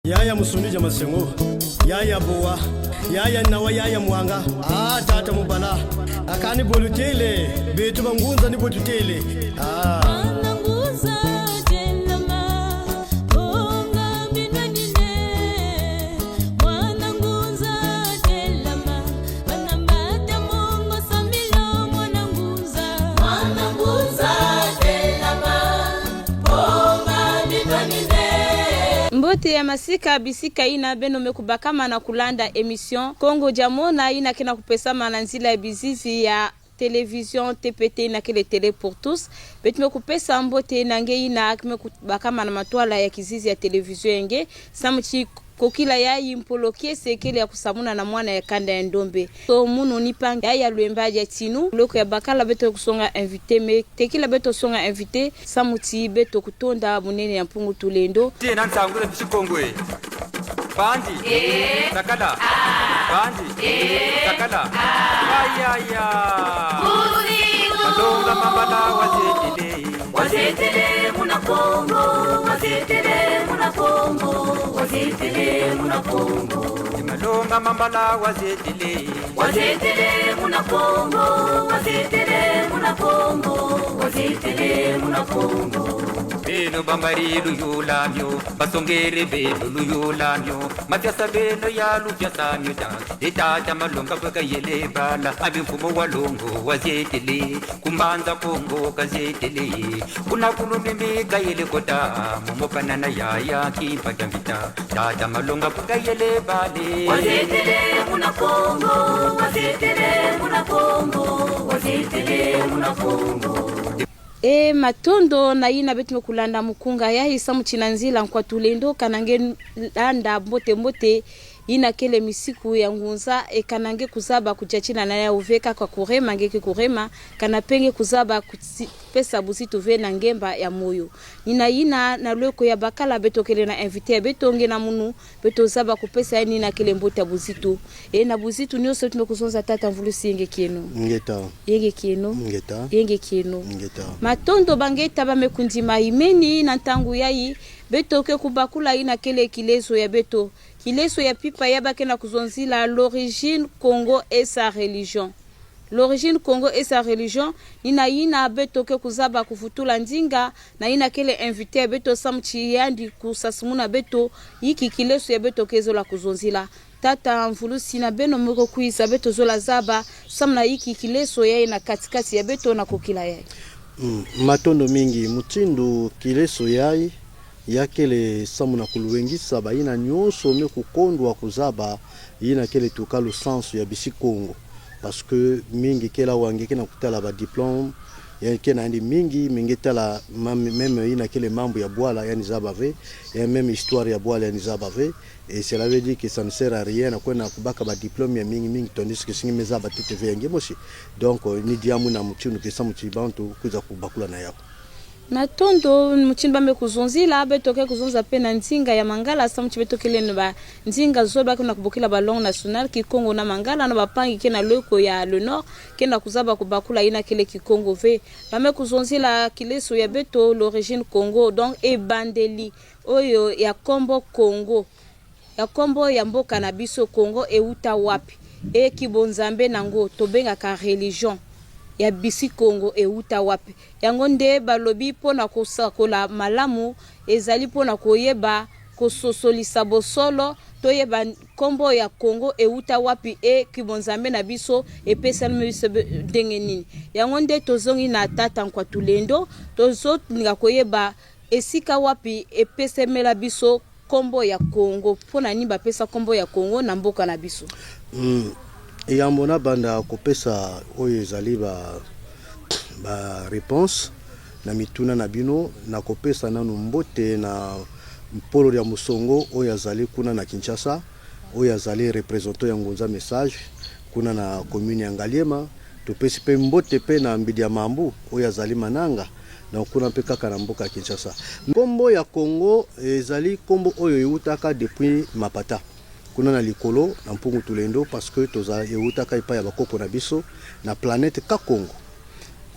Yaya musundija masengo, yaya bowa, yaya nawa, yaya mwanga. Ah, tata mubala akani bolutele betu bangunza ni botutele ah. Mbote ya masika bisika ina beno mekubakama na kulanda emission Kongo Jamona ina kena kupesama na nzila ya bizizi ya television TPT na kele tele pour tous. Betu mekupesa mbote na nge ina mekubakama na matwala ya kizizi ya television yenge samuchi kokila yayi mpolo kiese kele ya kusamuna na mwana ya kanda ya ndombe to munu nipanga ya lwemba ya tinu loko ya bakala beto kusonga invité me tekila beto songa invité samuti beto kutonda munene ya mpungu tulendo. Tena nsanguza bishikongwe bandi sakala bandi sakala ayaya malonga mambala wazetele wazetele muna Kongo, wazetele muna Kongo, wazetele muna Kongo, malonga mambala wazetele wazetele muna Kongo, wazetele muna Kongo, wazetele muna Kongo. Beno bambari luyulamyo basongere beno luyulamyo mafyasa beno ya lufyasamyo ta etata malonga kweka yele bala abi mfumo wa longo wazetele kumbanza Kongo kazetele kuna kulumimi kayele kota momopanana yaya kimpa vita tata malonga kweka yele bale. Wazetele muna Kongo, wazetele muna Kongo, wazetele muna Kongo. E matondo na yina betu mekulanda mukunga yayi samuchina nzila nkwa tulendo kanange landa mbote mbote yina kele misiku ya ngunza ekanange kuzaba kujachina na ya uveka kwa kurema ngeke kurema kana penge kuzaba pesa buzitu ve na ngemba ya moyo nina yina na lweko ya bakala betokele na invité betonge na munu beto zaba kupesa ya nina kele mbote ya buzitu e na buzitu nyonso tumekuzonza tata mvulusi yenge kienu. Ngeta. Yenge kienu. Ngeta. Yenge kienu. Ngeta. Matondo bangeta bamekundima imeni na ntangu yayi betoke kubakula ina kele kileso ya beto kileso ya pipa yabake na kuzonzila l'origine Congo et sa religion. L'origine Congo et sa religion nina yina betoke kuzaba kufutula ndinga na yina kele invité ya beto samuchi yandi kusasimuna beto yiki kileso ya beto kezola kuzonzila tata mvulusi na beno moko kuiza beto zola zaba samna yiki kileso yaye na katikati ya beto na kokila yaye. Matondo mingi mutindu kileso yai yakele samu na kuluwengisa bayina nyonso me kukondwa kuzaba yina kele tuka lusansu ya bisi Kongo parce que mingi kela wange kena kutala ba diplôme ya kena andi mingi mingi tala même yina kele mambo ya bwala yani zaba ve ya même histoire ya bwala yani zaba ve et cela veut dire que ça ne sert à rien na kwena kubaka ba diplôme ya mingi mingi tandis que singi meza ba TTV yange mosi donc ni diamu na mutinu ke samu chibantu kuza kubakula na yako. Matondo muchini bame kuzonzila betoke kuzonza pe na nzinga ya mangala sa muchi betokele no ba nzinga zo ba kuna kubokila ba langue nationale kikongo na mangala na bapangi ke na loko ya le nord ke na kuzaba kubakula ina kele kikongo ve bame kuzonzila kileso ya beto l'origine Congo donc ebandeli oyo ya kombo Congo ya kombo ya mboka na biso Congo euta wapi e kibonzambe nango tobengaka religion ya bisi Congo euta wapi yango nde balobi mpona kosakola malamu ezali mpona koyeba kososolisa bosolo toyeba kombo ya Congo euta wapi e kibonzambe na biso epesami biso ndenge nini yango nde tozongi na tata Nkwatulendo tozolinga koyeba esika wapi epesemela biso kombo ya Congo mpona nini bapesa kombo ya Congo na mboka na biso. Yambo na banda kopesa oyo ezali ba réponse na mituna na bino na kopesa nanu mbote na mpolo ya musongo oyo azali kuna na Kinshasa oyo azali représentant ya Ngunza message kuna na commune ya Ngaliema topesi pe mbote pe na mbidi ya mambu oyo azali mananga na kuna pe kaka na mboka ya Kinshasa. Kombo ya Congo ezali kombo oyo eutaka depuis Mapata kuna na likolo na mpungu tulendo parce que toza eutaka epai ya bakoko na biso na planète Kakongo.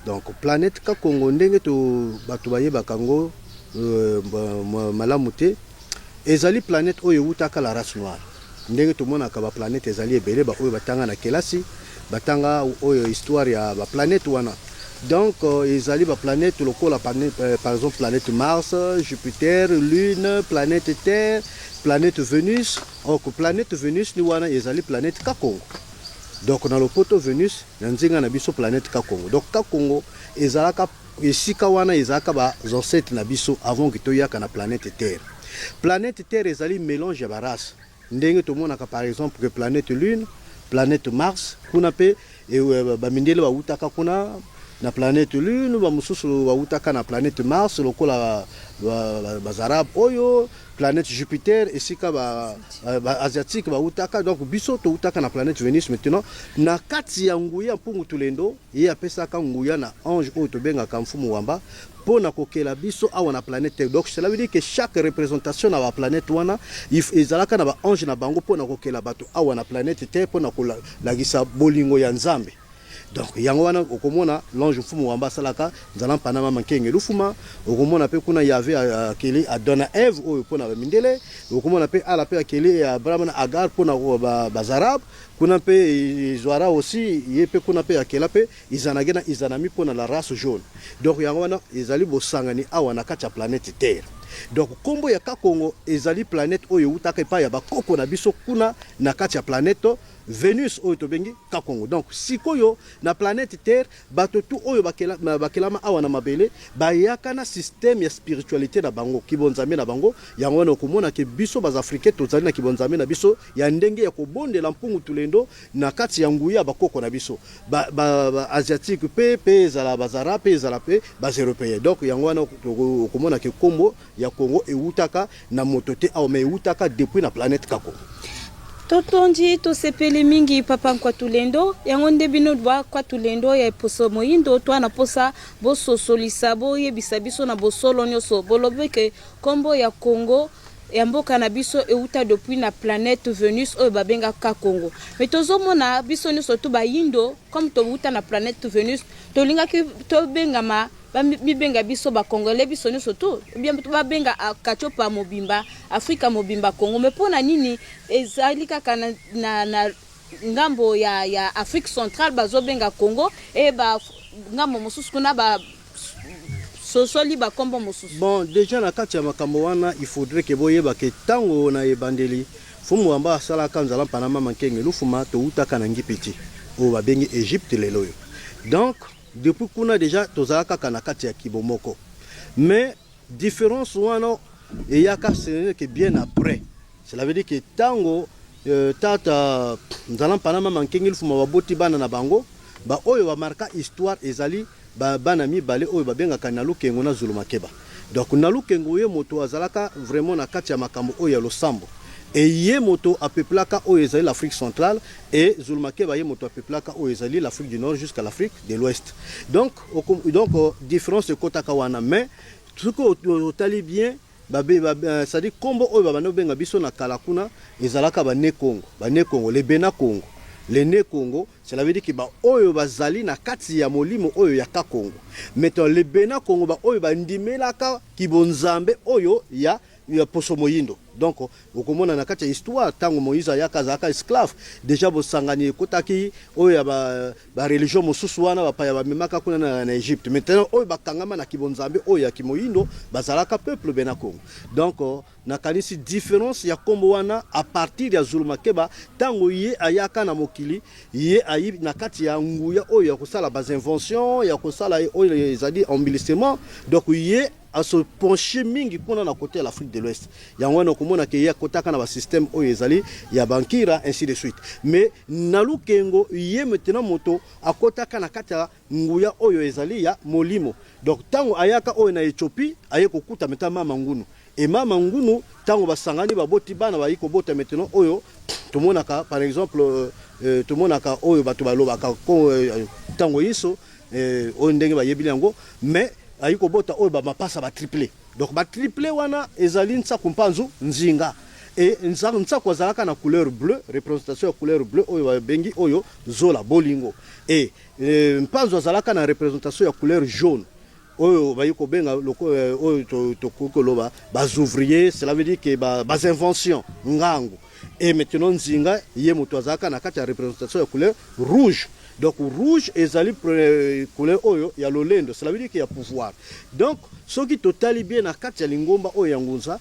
Donc planète Kakongo ndenge to bato bayebaka ngo malamu te. Ezali planète oyo ewutaka la race noire. Ndenge tomonaka ba planète ezali ebele, ba oyo batanga na kelasi batanga oyo histoire ya ba planète wana. Donc ezali ba planète lokola par exemple planète Mars, Jupiter, Lune, planète Terre, planète Venus. Or planète Venus ni wana ezali planète Kakongo. Donc na lopoto Venus, na nzinga na biso planète Kakongo. Donc Kakongo ezalaka esika wana, ezalaka ba ancêtres na biso avant que toyaka na planète Terre. Planète Terre ezali mélange ya ba race. Ndenge tomonaka par exemple que planète Lune, planète Mars, kuna mpe bamindele bawutaka kuna na planète Lune, bamosusu bawutaka na planète Mars lokola bazarabe oyo, planète Jupiter esika ba asiatique bawutaka. Donc biso towutaka na planète Venus. Maintenant, na kati ya nguya Mpungu Tulendo, ye apesaka nguya na ange oyo tobengaka Mfumu Wamba mpo na kokela biso awa na planète Terre. Donc cela veut dire que chaque représentation na baplanète wana ezalaka na baange na bango mpo na kokela bato awa na planète Terre, mpo na kolakisa bolingo ya Nzambe. Donc yango wana okomona l'ange Mfumu Wamba asalaka nzala mpana mama nkenge lufuma. Okomona mpe kuna Yave akeli Adam na Eve oyo mpo na bamindele. Okomona mpe ala mpe akeli Abraham na Agar mpo na bazarabe. Kuna mpe Ezwara aussi, ye mpe kuna mpe akela mpe Izanage na Izanami mpo na la race jaune. Donc yango wana ezali bosangani awa na kati ya planète Terre. Donc nkombo ya Kakongo ezali planète oyo eutaka epai ya bakoko na biso kuna na kati ya planète Venus oyo tobengi Kakongo. Donc sikoyo na planète Terre, bato tu oyo bakelama awa na mabele bayaka na système ya spiritualité na bango, kibonzambe na bango. Yango wana okomona ke biso baafricain tozali na kibonzambe na biso ya ndenge ya kobondela Mpungu Tulendo na kati ya nguya ya bakoko na biso. Ba asiatique mpe ezala bazara mpe ezala mpe baeuropéen. Donc yango wana okomona ke nkombo ya Congo ewutaka na moto te awa, mais ewutaka depuis na planète Kakongo. Totondi, tosepeli mingi, papa Nkwatulendo. Yango nde bino Bakwatulendo ya eposo moyindo, to na posa bososolisa, boyebisa biso na bosolo nyonso. Bolobi ke nkombo ya Congo ya mboka na biso euta depuis na planète Venus oyo babengaka Congo. Mais tozomona biso nyonso to bayindo, comme touta na planète Venus, tolingaki tobengama, bamibenga biso bacongolais biso nyonso tu, bien babenga Katiopa mobimba, Afrika mobimba Congo. Mais mpo na nini ezali kaka na ngambo ya Afrique centrale bazobenga Congo e ba ngambo mosusu kuna ba sosoli bakombo mosusu? Bon, déjà na kati ya makambo wana, il faudrait ke boyeba ke ntango na ebandeli Mfumu Wamba asalaka nzala mpana mama nkenge lufuma, toutaka na Ngipiti oyo babengi Egypte lelo oyo. Donc depuis kuna déjà tozala kaka na kati ya kibo moko, mais différence wana eyaka ce que bien après. Cela veut dire que ntango tata nzala mpana mama nkenge lufuma baboti bana na bango, baoyo bamarka histoire ezali bana mibale oyo babengaka Nalukengo na Zulu Makeba. Donc Nalukengo, ye moto azalaka vraiment na kati ya makambo oyo ya losambo e ye moto apeplaka oyo ezali l'Afrique centrale, et Zulu Makeba, ye moto apeplaka oyo ezali l'Afrique du Nord jusqu'à l'Afrique de l'Ouest. Donc différence ekotaka wana. Mais soki otali bien, c'est-à-dire kombo oyo babanda kobenga biso na kala kuna ezalaka bane Congo, bane Congo, le Bena Congo, le Ne Congo. Cela veut dire que baoyo bazali na kati ya molimo oyo ya Kakongo. Maintenant, le Bena Congo, baoyo bandimelaka kibonzambe oyo ya poso moyindo. Donc okomona na kati ya histoire, ntango Moïse ayaka, azalaka esclave déjà. Bosangani ekotaki oyo ya bareligion ba mosusu wana bapaya bamemaka kuna na Égypte. Maintenant, oyo bakangama na kibonzambe oyo ya kimoyindo bazalaka peuple Bena Congo. Donc nakanisi différence ya nkombo wana à partir ya Zulu Makeba, ntango ye ayaka na mokili, ye ayi na kati ya nguya oyo ya kosala bainvention, ya kosala oyo ezali embellissement. Donc ye ase penche mingi kuna na côté ya l'Afrique de l'Ouest. Yango wana okomona ke ye akotaka na basystème oyo ezali ya bankira, ainsi de suite. Mais na Lukengo, ye maintenant moto akotaka na kati ya nguya oyo ezali ya molimo. Donc ntango ayaka oyo na Éthiopie, aye kokuta maintenant mama ngunu e mama ngunu. Ntango basangani, baboti bana, bayi kobota maintenant oyo tomonaka, par exemple tomonaka oyo bato balobaka ntango yiso oyo ndenge bayebili yango. Mais ayi kobota oyo bamapasa batriple. Donc batriple wana ezali Nsaku, Mpanzu, Nzinga. E Nsaku azalaka na couleur bleu, représentation ya couleur bleu oyo babengi oyo zola bolingo. E Mpanzu azalaka na représentation ya couleur jaune. Oyo bayi kobenga oyo tokoki koloba baouvrier, cela veut dire que bainvention ngangu. Et maintenant Nzinga ye moto azalaka na kati ya représentation ya couleur rouge. Donc rouge ezali couleur oyo ya lolendo, cela veut dire que ya pouvoir. Donc soki totali bien na kati ya lingomba oyo ya ngunza,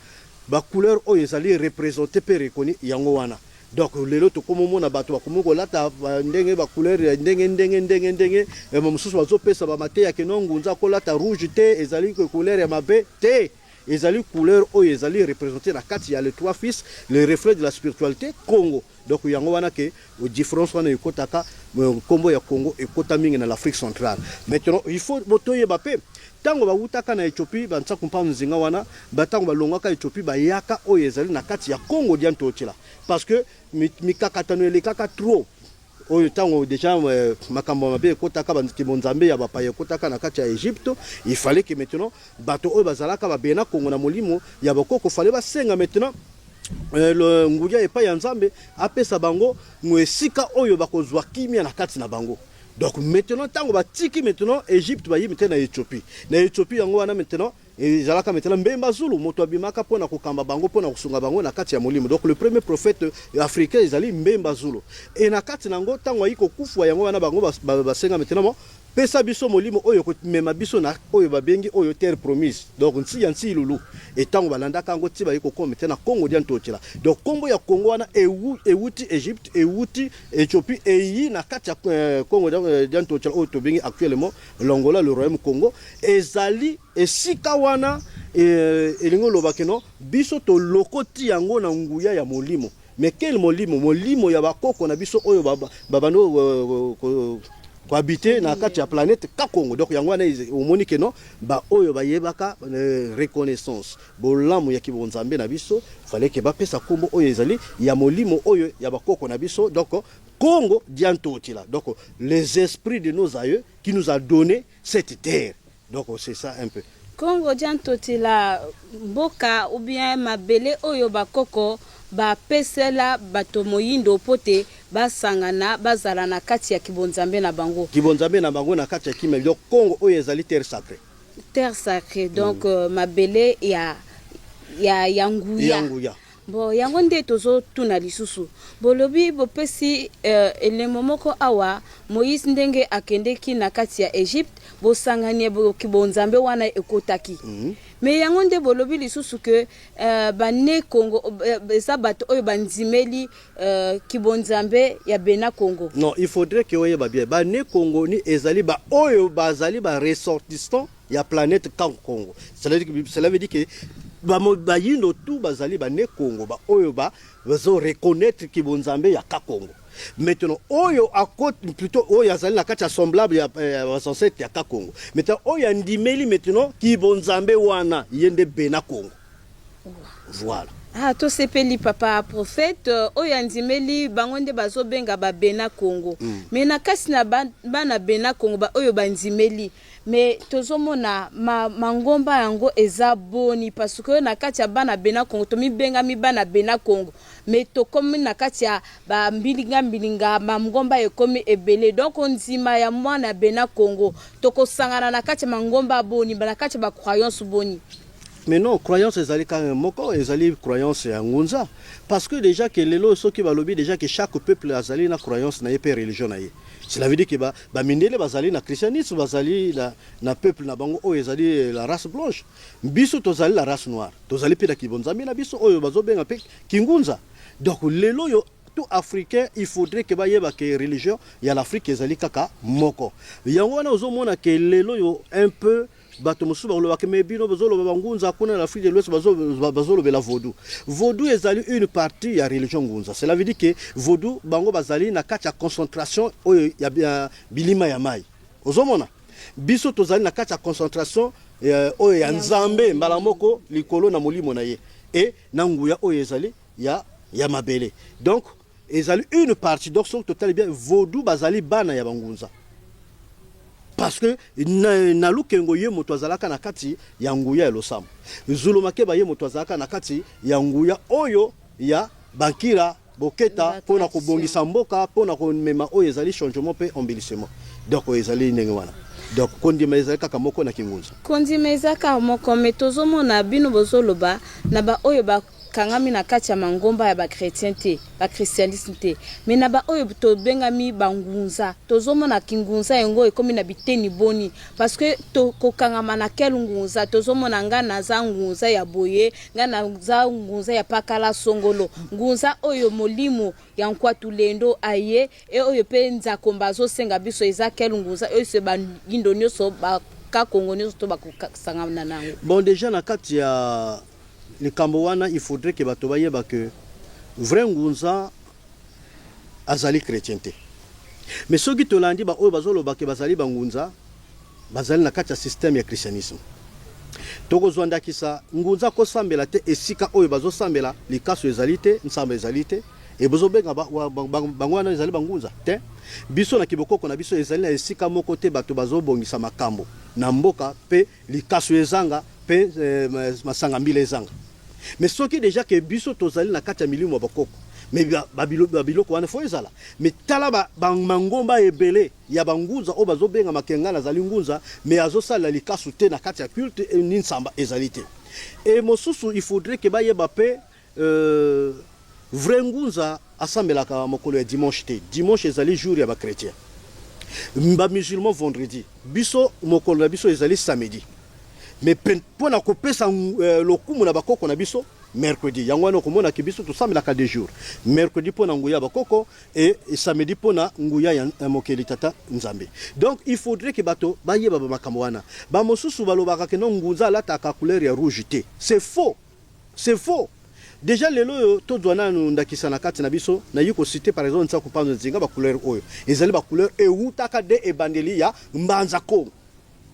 bacouleur oyo ezali représente mpe reconnu yango wana. Donc lelo tokomomona bato bakomi kolata ndenge bacouleur ya ndenge ndenge ndenge ndenge. Mosusu bazopesa bamateya ke no, ngunza akolata rouge te, ezali couleur ya mabe te. Ezali couleur oyo ezali représente na kati ya les trois fils, le reflet de la spiritualité Congo. Donc yango wana ke différence wana ekotaka, nkombo ya Congo ekota mingi na l'Afrique centrale. Maintenant il faut toyeba mpe ntango bawutaka na Éthiopie, bantsaku mpa nzinga wana, batango balongwaka Éthiopie, bayaka oyo ezali na kati ya Congo dia Ntotila, parce que mikakatano elekaka trop. Oyo ntango déjà makambo mabe ekotaka, bonzambe ya bapaya ekotaka na kati ya Égypte, il fallait que maintenant bato oyo bazalaka babena Kongo na molimo ya bakoko, fallait basenga maintenant nguya epai ya Nzambe apesa bango esika oyo bakozwa kimia na kati na bango. Donc maintenant ntango batiki maintenant Égypte, bayi maintenant na Éthiopie. Na Éthiopie yango wana maintenant ezalaka maintenant Mbemba Zulu, moto abimaka mpona kokamba bango, mpona kosunga bango na kati ya molimo. Donc le premier prophète africain ezali Mbemba Zulu. E na kati na yango, ntango ayi kokufwa, yango wana bango basenga maintenant mo pesa biso molimo oyo komema biso na oyo babengi oyo terre promise, donc nti ya nti ilulu. Etango balandaka yango ti bayi kokoma te na Congo dia Ntotila. Donc nkombo ya Congo wana ewuti Égypte, ewuti Éthiopie, eyi na kati ya Congo dia Ntotila oyo tobengi actuellement l'Angola, le royaume Congo. Ezali esika wana elingi oloba ke no, biso tolokoti yango na nguya ya molimo. Mais quel molimo? Molimo ya bakoko na biso oyo babando kohabite na kati ya planète Kakongo. Donc yango wana omoni ke no, baoyo bayebaka reconnaissance bolamu ya kibonzambe na biso, fallait ke bapesa nkombo oyo ezali ya molimo oyo ya bakoko na biso. Donc Congo dia Ntotila, donc les esprits de nos aïeux qui nous a donné cette terre. Donc c'est ça un peu. Congo dia Ntotila, mboka ou bien mabele oyo bakoko bapesela bato moyindo mpo te basangana, bazala na kati ya kibonzambe na bango. Kibonzambe na bango na kati ya kimia. Donc Congo oyo ezali terre sacrée. Terre sacrée, donc mabele ya nguya. Ya nguya. Bon, yango nde tozotuna lisusu. Bolobi bopesi elembo moko awa, Moïse ndenge akendeki na kati ya Egypte, bosangani bonzambe wana ekotaki. Mais yango nde bolobi lisusu ke bane Congo eza bato oyo bandimeli kibonzambe ya bena Congo. Non, il faudrait ke oyeba bien, bane Congo ni ezali baoyo bazali baressortissant ya planète kan Congo. Cela veut dire que bayindo tu bazali bane Congo, baoyo bazo reconnaître kibonzambe ya ka Congo. Maintenant oyo akoti plutôt oyo azali na kati ya semblable ya basancêtre ya ka Congo. Maintenant oyo andimeli maintenant kibonzambe wana, ye nde bena Congo, voilà. Ah, tosepeli, papa prophète. Oyo andimeli bango nde bazobenga babena Congo. Mais na kasi na bana bena Congo oyo bandimeli, mais tozomona mangomba yango eza boni? Parce que na kati ya bana bena Congo, tomibengami bana bena Congo, mais tokomi na kati ya bambilinga mbilinga, mangomba ekomi ebele. Donc ndima ya mwana bena Congo, tokosangana na kati ya mangomba boni, na kati ya bacroyance boni? Mais non, croyance ezali kaka moko, ezali croyance ya ngunza. Parce que déjà ke lelo soki balobi déjà que chaque peuple azali na croyance na ye mpe religion na ye, cela veut dire ke bamindele bazali na christianisme, bazali na peuple na bango oyo ezali la race blanche. Biso tozali la race noire, tozali mpe na kibonzambe na biso oyo bazobenga mpe kingunza. Donc lelo oyo tout africain, il faudrait ke bayeba ke religion ya l'Afrique ezali kaka moko. Yango wana ozomona ke lelo oyo un peu bato mosusu balobaka, me bino bozoloba bangunza kuna na Afrique de l'Ouest bazolobela vaudou. Vaudou ezali une partie ya religion ngunza. Cela veut dire que vaudou bango bazali na kati ya concentration oyo ya bilima ya mai. Ozomona biso tozali na kati ya concentration oyo ya Nzambe mbala moko likolo na molimo na ye e na nguya oyo ezali ya mabele. Donc ezali une partie. Donc soki totali bien, vaudou bazali bana ya bangunza, parce que na lukengo ye moto azalaka na kati ya nguya ya losambo. Zulu Makeba ye moto azalaka na kati ya nguya oyo ya bankira boketa mpona kobongisa mboka, mpona komema oyo ezali changement mpe embellissement. Donc oyo ezali ndenge wana. Donc kondima ezali kaka moko na kingunza. Kondima eza kaka moko, mais tozomona bino bozoloba na baoyo bakangami na kati ya mangomba ya bachrétien te, bachristianisme te, mais na baoyo tobengami bangunza, tozomona kingunza yango ekomi na biteni boni? Parce que tokokangama na quel ngunza? Tozomona nga naza ngunza ya boye, nga naza ngunza ya pakala songolo, ngunza oyo molimo ya nkwatulendo aye e oyo mpe nzakomba azosenga biso, eza quel ngunza oyo se bayindo nyonso, bakakongo nyonso to bakosangana nango? Bon, déjà na kati ya likambo wana, il faudrait que bato bayeba que vrai ngunza azali chrétien te. Mais soki tolandi baoyo bazoloba ke bazali bangunza, bazali na kati ya système ya christianisme. Tokozwa ndakisa, ngunza kosambela te esika oyo bazosambela likaso ezali te, nsamba ezali te, e bozobenga bango wana ezali bangunza te. Biso na kibokoko na biso, ezali na esika moko te bato bazobongisa makambo na mboka mpe likaso ezanga mpe masanga mbila ezanga. Mais soki déjà ke biso tozali na kati ya milimo ya bakoko, mais babiloko wana fo ezala. Mais tala bamangomba ebele ya bangunza oyo bazobenga makenga nazali ngunza, mais azosalela likasu te na kati ya culte, ni nsamba ezali te. E mosusu, il faudrait ke bayeba mpe vrai ngunza asambelaka mokolo ya dimanche te. Dimanche ezali jour ya bachrétien, bamusulman vendredi. Biso mokolo na biso ezali samedi, mais mpo na kopesa lokumu na bakoko na biso, mercredi. Yango wana okomonaki biso tosambelaka 2 jours: mercredi mpo na nguya ya bakoko et samedi mpo na nguya ya mokeli tata Nzambe. Donc il faudrait ke bato bayeba bamakambo wana. Bamosusu balobaka ke no, ngunza alataka couleur ya rouge te. C'est faux, c'est faux. Déjà lelo oyo tozwa nanu ndakisa na kati na biso, nayi kociter par exemple Nsaku Mpanzo Nzinga, bacouleur oyo ezali bacouleur ewutaka de ebandeli ya Mbanza Congo,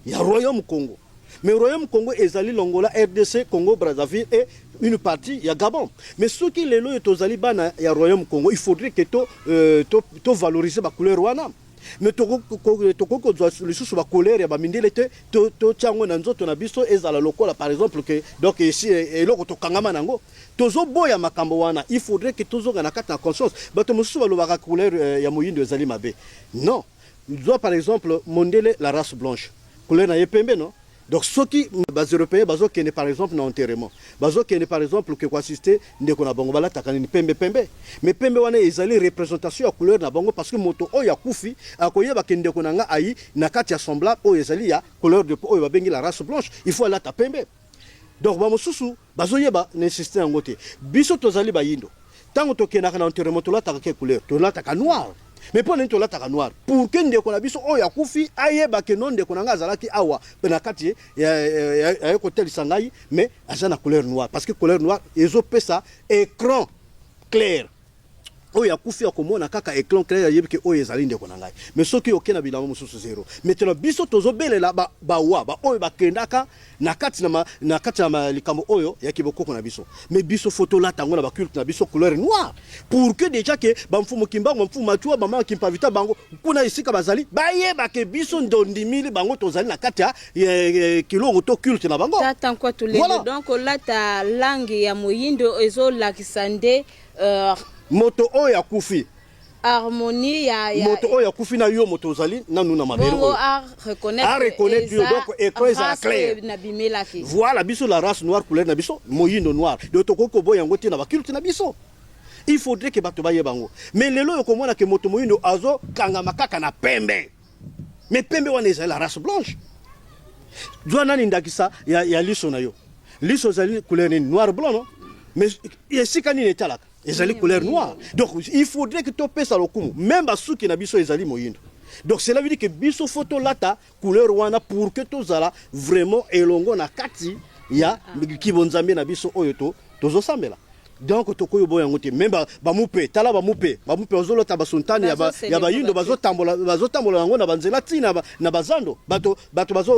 ya royaume Congo. Mais royaume Congo ezali longola RDC Congo, Brazzaville et une partie ya Gabon. Mais soki lelo oyo tozali bana ya royaume Congo, il faudrait que to valoriser bacouleur wana. Mais tokoki kozwa lisusu bacouleur ya bamindele te, totia yango na nzoto na biso, ezala lokola par exemple ke donc esi eloko tokangama nango. Tozoboya makambo wana. Il faudrait que tozonga na kati na conscience. Bato mosusu balobaka couleur ya moyindo ezali mabe. Non, zwa par exemple mondele, la race blanche, couleur na ye pembe, non? Donc soki baeuropéen bazokende par exemple na enterrement, bazokende par exemple ke koassister ndeko na bango, balataka nini? Pembe, pembe. Mais pembe wana ezali représentation ya couleur na bango, parce que moto oyo akufi akoyeba ke ndeko na nga ayi na kati ya semblable oyo ezali ya couleur de peau oyo babengi la race blanche, il faut alata pembe. Donc bamosusu bazoyeba na insiste yango te. Biso tozali bayindo, ntango tokendaka na enterrement, tolataka ke couleur? Tolataka noir. Mais mpo nini tolataka noir? Pour ke ndeko na biso oyo akufi ayeba ke no, ndeko na ngai azalaki awa mpe na kati aye kotelisa ngai, mais aza na couleur noire, parce que couleur noire ezopesa écran clair. Oyo akufi akomona kaka écran clair, ayebi ke oyo ezali ndeko na ngai. Mais soki oke na bilamba mosusu, zéro. Maintenant biso tozobelela bawa baoyo bakendaka na kati ya likambo oyo ya kibokoko na biso. Mais biso fo tolata yango na baculte na biso, couleur noire, pour que déjà ke bamfumu Kimbangu, bamfumu Matua, bamama Kimpavita, bango kuna esika bazali, bayeba ke biso ndondimili bango, tozali na kati ya kilongo to culte na bango. Tata Nkwatulendo, voilà. Donc olata langi ya moyindo ezolakisa nde moto oyo akufi harmonie ya moto oyo akufi na yo, moto ozali nanu na mabele. Bongo a reconnaître. A reconnaître yo, donc écran ezala clair. Na bimelaki. Voilà, biso la race noire, couleur na biso moyindo, noir. Donc tokoki koboya yango te na baculte na biso. Il faudrait ke bato bayeba yango. Mais lelo oyo komona ke moto moyindo azokangama kaka na pembe, mais pembe wana ezali la race blanche. Zwa nani ndakisa ya liso na yo. Liso ezali couleur nini? Noir, blanc, non? Mais esika nini etalaka? Ezali couleur noire. Donc il faudrait que topesa lokumu. Même basuki na biso ezali moyindo. Donc cela veut dire que biso fo tolata couleur wana pour que tozala vraiment elongo na kati ya kibonzambe na biso oyo to tozosambela. Donc tokoki boya yango te. Même bamupe, tala bamupe, bamupe bazolota basontane ya bayindo, bazotambola yango na banzela ntina na bazando. Bato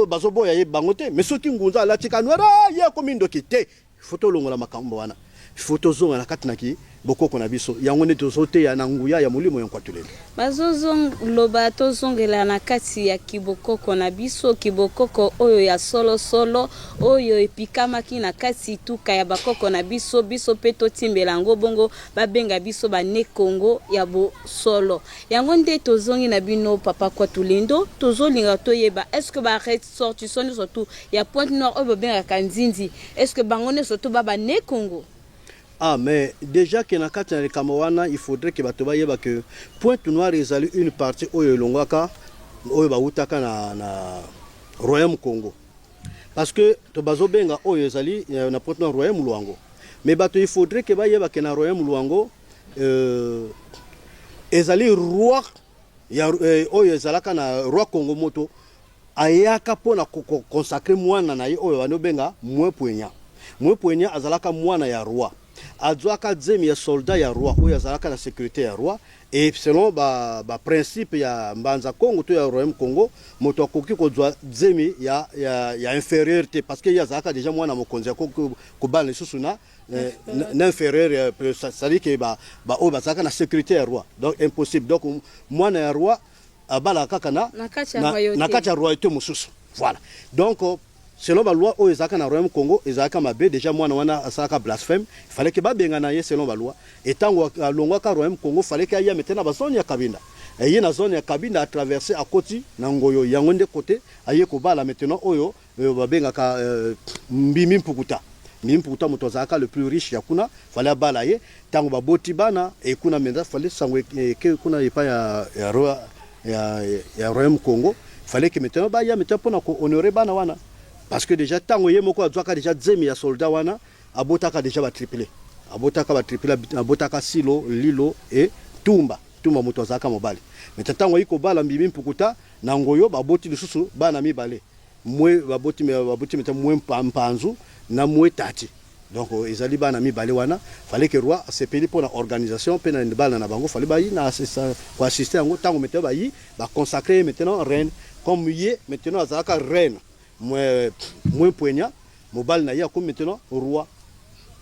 bazoboya ye bango te. Mais soki ngunza alati ka noir, ye akomi ndoki te. Fo tolongola makambo wana. Faut tozonga na kati na ki bokoko na biso. Yango nde tozoteya na nguya ya molimo ya Nkwatulelo. Bazoloba tozongela na kati ya kibokoko na biso, kibokoko oyo ya solosolo, oyo epikamaki na kati tuka ya bakoko na biso, biso mpe totimbela yango bongo babenga biso bane Kongo ya bosolo. Yango nde tozongi na bino papa Kwatulendo, tozolinga toyeba est-ce que ba ressortissants nyonso tu ya Pointe Noire oyo babengaka nzinzi, est-ce que bango nyonso tu ba bane Kongo? Ah, mais déjà que na kati na likambo wana, il faudrait que bato bayeba que Pointe Noire ezali une partie oyo elongwaka, oyo bawutaka na Royaume Congo. Parce que to bazobenga oyo ezali na Pointe Noire Royaume Luango. Mais bato il faudrait que bayeba que na Royaume Luango ezali roi ya oyo ezalaka na roi Congo moto ayaka mpona consacrer mwana na ye oyo banobenga Mwe Pwenya. Mwe Pwenya azalaka mwana ya roi, azwaka zemi ya soldat ya roi oyo azalaka na sécurité ya roi. Et selon ba principe ya Mbanza Congo to ya Royaume Congo, moto akoki kozwa zemi ya inférieur te, parce que ye azalaka déjà mwana mokonzi, akoki kobala lisusu na inférieur, c'est-à-dire que ba oyo bazalaka na sécurité ya roi, donc impossible. Donc mwana ya roi abalaka kaka na na kati ya royauté mosusu. Voilà, donc selon baloi oyo ezalaka na Royaume Congo, ezalaka mabe. Déjà mwana wana asalaka blasphème, fallait que babenga ye selon baloi. Etango alongwaka Royaume Congo, fallait que aya mete na bazone ya Kabinda. Eye na zone ya Kabinda, atraverse, akoti na Ngoyo. Yango nde kote aye kobala maintenant oyo babengaka Mbimi Mpukuta. Mbimi Mpukuta, moto azalaka le plus riche ya kuna, fallait abala ye. Ntango baboti bana ekuna mpenza, fallait sango eke kuna epai ya roi ya Royaume Congo, fallait que maintenant baya maintenant mpona kohonorer bana wana, parce que déjà ntango ye moko azwaka déjà zemi ya soldat wana, abotaka déjà batriplé, abotaka batriplé, abotaka Silo, Lilo e Tumba. Tumba moto azalaka mobali. Mais ntango ayi kobala Mbimi Mpukuta na Ngoyo, baboti lisusu bana mibale, mwe baboti meta mwe Mpanzu na mwe Tati. Donc ezali bana mibale wana, fallait que roi asepeli mpo na organisation mpe na bana na bango, fallait bayi na koassister yango. Ntango maintenant bayi baconsacre ye maintenant reine, comme ye maintenant azalaka reine Mwe Pwenya, mobali na ye akomi maintenant roi.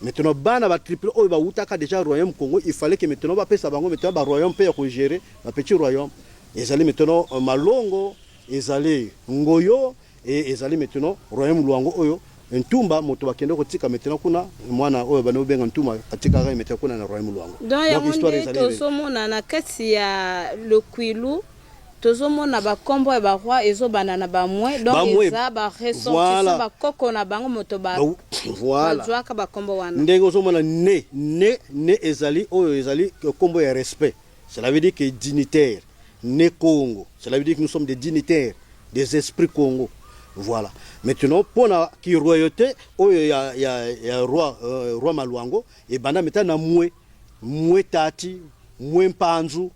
Maintenant bana batriple oyo bawutaka déjà Royaume Congo, il fallait que maintenant bapesa bango maintenant baroyaume mpe ya kogérer bapetit royaume. Ezali maintenant Malongo, ezali Ngoyo e ezali maintenant Royaume Lwango oyo Ntumba moto bakende kotika maintenant kuna, mwana oyo bana obenga Ntumba atikaka maintenant kuna na Royaume Lwango. Donc yango nde tozomona na kati ya Lokwilu, tozomona bakombo ya baroi ezobanda na bamwe, donc eza baressortissant, bakoko na bango moto bazwaka bakombo wana. Ndenge ozomona ne ezali oyo ezali kombo ya respect, cela veut dire que dignitaire, ne Congo, cela veut dire que nous sommes des dignitaires, des esprits Congo. Voilà. Maintenant mpona ki royauté oyo ya roi Malwango ebanda maintenant na mwe Tati, mwe Mpanzu.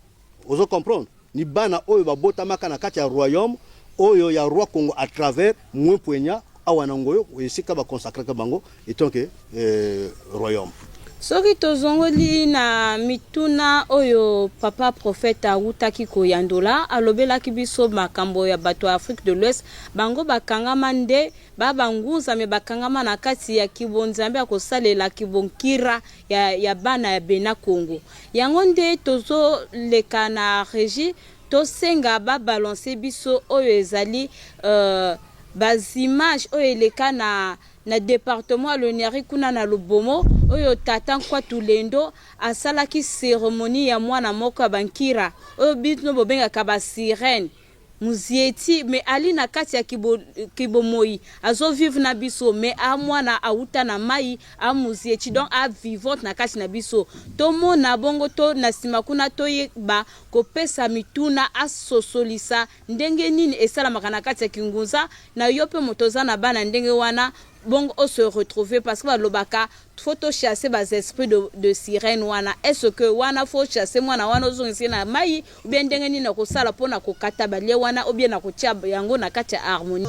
Ozo comprendre, ni bana oyo babotamaka na kati ya royaume oyo ya roi Congo à travers Mwe Pwenya awa na Ngoyo, esika baconsacraka bango etant que royaume. Soki tozongoli na mituna oyo papa prophète awutaki koyandola, alobelaki biso makambo ya bato ya Afrique de l'Ouest, bango bakangama nde babangunza, me bakangama na kati ya kibonzambe ya kosalela kibonkira ya bana ya Bena Congo. Yango nde tozoleka na régie, tosenga babalance biso oyo ezali baimage oyo eleka na département ya Loniari kuna na Lobomo, oyo tata Nkwatu Lendo asalaki cérémonie ya mwana moko ya bankira oyo bino bobengaka basirene muzieti, me ali na kati ya kibomoi, azovivre na biso, me amwana awuta na mai amuzieti, donc avivante na kati na biso. Tomona bongo to na nsima kuna, toyeba kopesa mituna, asosolisa ndenge nini esalamaka na kati ya kingunza na yo mpe moto oza na bana ndenge wana, bongo ose retrouver, parce que balobaka faut tochasser bas esprit de sirène wana. Est ce que wana faut chasser mwana wana, ozongisi na mai, ou bien ndenge nini na kosala mpona kokata balie wana, ou bien na kotia yango na kati ya harmonie?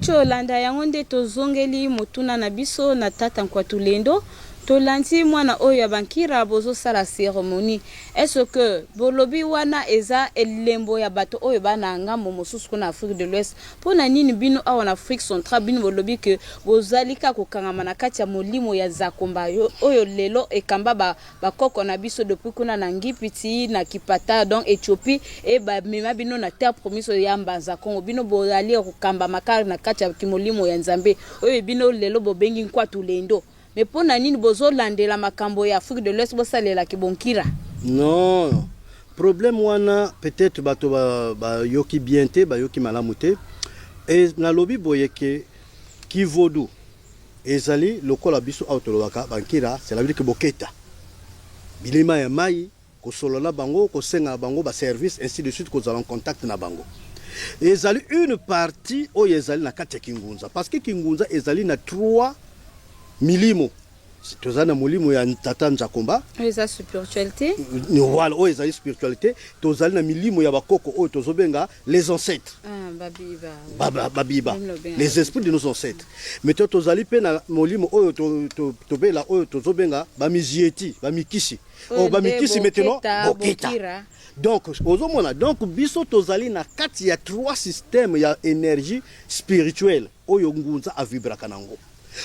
Touti olanda yango nde tozongeli motuna na biso na tata Nkwatulendo. Tolandi mwana oyo ya bankira bozosala cérémonie. Est ce que bolobi wana eza elembo ya bato oyo bana ngambo mosusu kuna Afrique de l'Ouest? Mpo na nini bino awa na Afrique centrale, bino bolobi ke bozali kaka kokangama na kati ya molimo ya Zakomba oyo lelo ekamba bakoko na biso depuis kuna na Ngipiti na Kipata, donc Éthiopie, e bamema bino na terre promise oyo ya Mbanza Kongo? Bino bozali kokambama kaka na kati ya kimolimo ya Nzambe oyo bino lelo bobengi Nkwatulendo. Mais mpo na nini bozolandela makambo ya Afrique de l'Ouest, bosalelaki bonkira? Non, problème wana, peut-être bato bayoki bien te, bayoki malamu te. E nalobi boye ke kivodu ezali lokola biso awa tolobaka bankira, cela veut dire ke boketa bilima ya mai, kosolola na bango, kosenga na bango baservice, ainsi de suite, kozala en contact na bango. Ezali une partie oyo ezali na kati ya kingunza, parce que kingunza ezali na trois milimo. Tozali na molimo ya tata Nzakomba. Oyo eza spiritualité. Voilà, oyo ezali spiritualité. Tozali na milimo ya bakoko oyo tozobenga les ancêtres. Ah, babiba. Babiba. Même lobenga. Les esprits de nos ancêtres. Mais to tozali mpe na molimo oyo tobela, oyo tozobenga bamizieti, bamikisi. Oyo oyo nde bamikisi maintenant. Boketa, boketa. Bokira. Donc ozomona, donc biso tozali na kati ya trois systèmes ya énergie spirituelle oyo ngunza avibraka nango.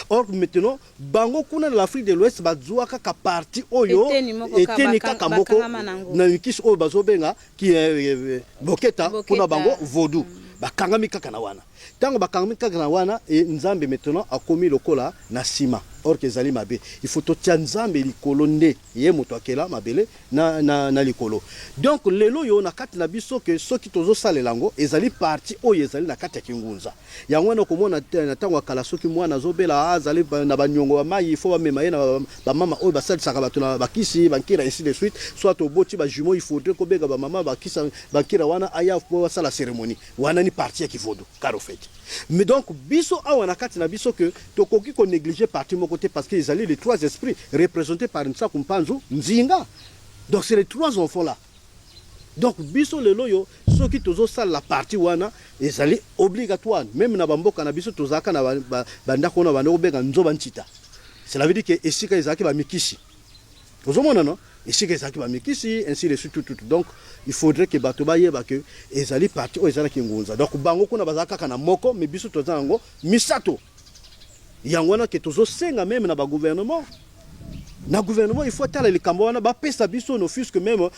Or maintenant, bango kuna na l'Afrique de l'Ouest bazwa kaka partie oyo. Eteni moko kaka. Eteni kaka moko. Bakangama nango. Na mikisi oyo bazobenga ki boketa. Boketa. Kuna bango vaudou bakangami kaka na wana. Ntango bakangami kaka na wana, e Nzambe maintenant akomi lokola na nsima. Or ke ezali mabe. Il faut totia Nzambe likolo, nde ye moto akela mabele na likolo. Donc lelo oyo na kati na biso, ke soki tozosalela yango, ezali partie oyo ezali na kati ya kingunza. Yango wana okomona na ntango ya kala, soki mwana azobela, azali na baniongo ya mai, il faut bamema ye na bamama oyo basalisaka bato na bakisi, bankira, ainsi de suite. Soit oboti bajumeau, il faudrait kobenga bamama bakisa, bankira wana aya po basala cérémonie wana. Ni partie ya kivodu car au fait. Mais donc biso awa na kati na biso, ke tokoki konégliger partie moko te, parce que ezali les trois esprits représentés par Nsaku, Mpanzu, Nzinga. Donc c'est les trois enfants là. Donc biso lelo oyo, soki tozosalela partie wana, ezali obligatoire. Même na bamboka na biso, tozalaka na bandako wana banda kobenga nzoba ntita. Cela veut dire ke esika ezalaki bamikisi, ozomona, no esika ezalaki bamikisi, ainsi de suite, tout, tout. Donc il faudrait que bato bayeba ke ezali partie oyo ezalaki ngunza. Donc bango kuna bazala kaka na moko, mais biso toza yango misato. Yango wana ke tozosenga même na bagouvernement, na gouvernement, il faut atala likambo wana, bapesa biso ne fût-ce que même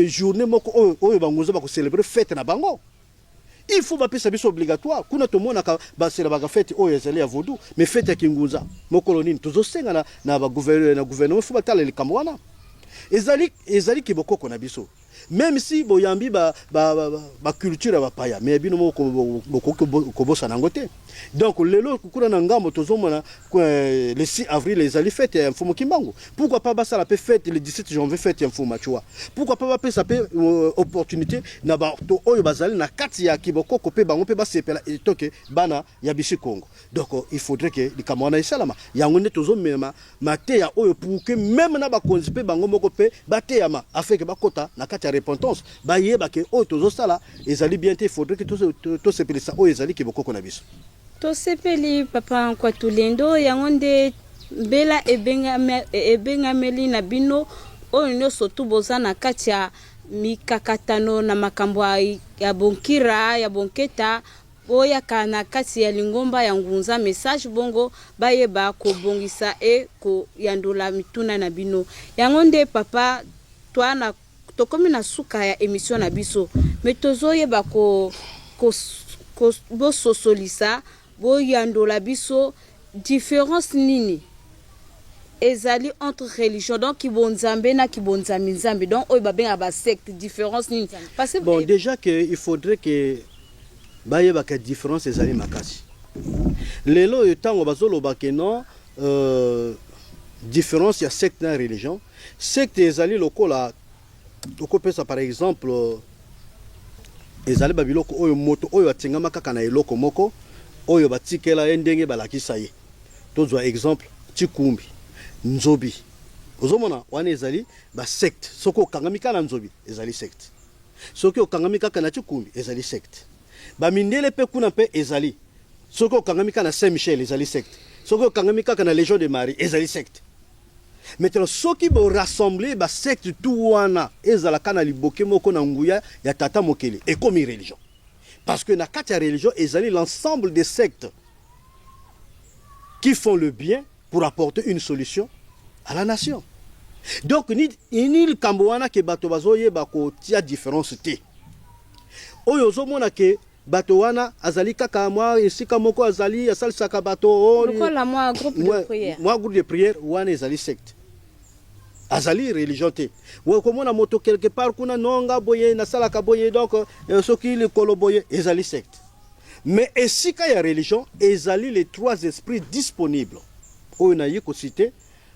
journée moko oyo bangunza bakocélébrer fête na bango. Il faut bapesa biso obligatoire. Kuna tomonaka baselabaka fête oyo ezali ya vaudou, mais fête ya kingunza mokolo nini? Tozosenga na gouvernement, faut batala likambo wana. Ezali kibokoko na biso. Même si boyambi ba ba, ba, ba, ba culture ya bapaya, mais bino moko bokoki kobosana yango te. Donc lelo kuna na ngambo tozomona le 6 avril ezali fête ya Mfumu Kimbangu. Pourquoi pas basala mpe fête le 17 janvier, fête ya Mfumu Machua? Pourquoi pas bapesa mpe opportunité na bato oyo bazali na kati ya kibokoko, mpe bango mpe basepela etoke bana ya bisi Congo? Donc il faudrait que likambo wana esalama. Yango nde tozomema mateya oyo pour que même na bakonzi mpe bango moko mpe bateyama, afin ke bakota na kati ya repentance, bayeba ke oyo tozosala ezali bien te. Il faudrait que tosepelisa oyo ezali kibokoko na biso. Tosepeli, papa Nkwatulendo. Yango nde mbela ebengameli na bino oyo nyonso tu boza na kati ya mikakatano na makambo ya bonkira, ya bonketa, boyaka na kati ya lingomba ya ngunza message, bongo bayeba kobongisa e koyandola mituna na bino. Yango nde papa, twana tokomi na suka ya émission na biso, mais tozoyeba ko bososolisa, boyandola biso différence nini ezali entre religion, donc kibonzambe na kibonzambi nzambe, donc oyo babengaka basecte, différence nini? Parce que Bon, déjà que il faudrait que bayebaka différence ezali makasi. Lelo oyo, ntango bazoloba ke non, différence ya secte na religion, secte ezali lokola tokopesa par exemple, ezali babiloko oyo moto oyo atingama kaka na eloko moko oyo batikela ye, ndenge balakisa ye. Tozwa exemple tikumbi, nzobi. Ozomona, wana ezali basecte. Soki okangami kaka na nzobi, ezali secte. Soki okangami kaka na tikumbi, ezali secte. Bamindele mpe kuna mpe ezali. Soki okangami kaka na Saint Michel, ezali secte. Soki okangami kaka na Légion de Marie, ezali secte. Maintenant, soki borassemble basecte tout wana, ezalaka na liboke moko na nguya ya Tata Mokeli, ekomi religion, parce que na kati ya religion ezali l'ensemble des sectes qui font le bien pour apporter une solution à la nation. Donc ni likambo wana ke bato bazoyeba kotia différence te. Oyo ozomona ke bato wana azali kaka mwa esika moko, azali asalisaka bato lokola mwa groupe de prière. Mwa groupe de prière wana ezali secte, azali religion te. Okomona moto quelque part kuna nonga boye, nasalaka boye, donc soki likolo boye, ezali secte. Mais esika ya religion ezali les trois esprits disponibles oyo nayi kociter: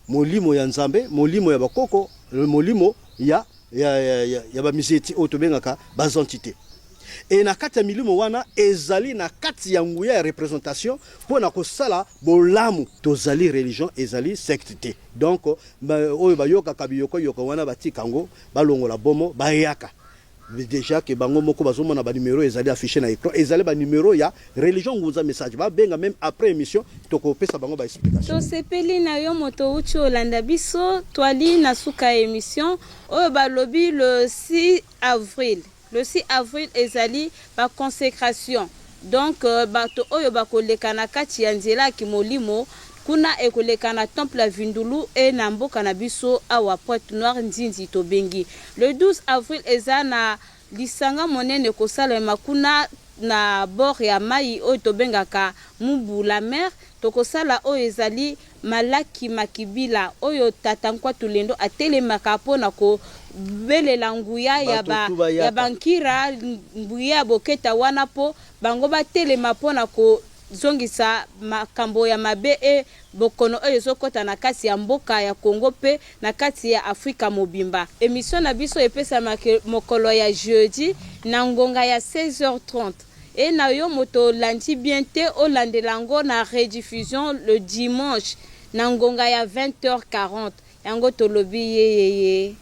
molimo ya Nzambe, molimo ya bakoko, molimo ya bamizeti oyo tobengaka baentité. E na kati ya milimo wana ezali na kati ya nguya ya représentation mpo na kosala bolamu. Tozali religion, ezali secte te. Donc oyo bayokaka biyokoyoko wana, batika yango, balongola bomo, bayaka déjà ke bango moko bazomona banumero ezali affiché na écran, ezali banumero ya religion Ngunza Message. Babenga même après émission, tokopesa bango baexplication. Tosepeli na yo moto outi olanda biso. Twali na suka ya émission oyo. Balobi le 6 avril, le 6 avril ezali baconsécration. Donc bato oyo bakoleka na kati ya nzela ya kimolimo kuna, ekoleka na temple ya Vindulu e na mboka na biso awa Pointe Noire, Nzinzi tobengi. Le 12 avril eza na lisanga monene kosalema kuna na bord ya mai oyo tobengaka Mubu, la mer. Tokosala oyo ezali malaki makibila oyo tata Nkwatu Lendo atelemaka mpona kobelela nguya ya, ba, ya bankira, nguya ya boketa wana, mpo bango batelema mpona kozongisa makambo ya mabe e bokono oyo ezokɔta na kati ya mboka ya Kongo mpe na kati ya Afrika mobimba. Émission na biso epesamaka mokolo ya jeudi na ngonga ya 16h30. E na yo moto olandi bien te, olandela yango na rediffusion le dimanche na ngonga ya 20h40. Yango tolobi yeyeye.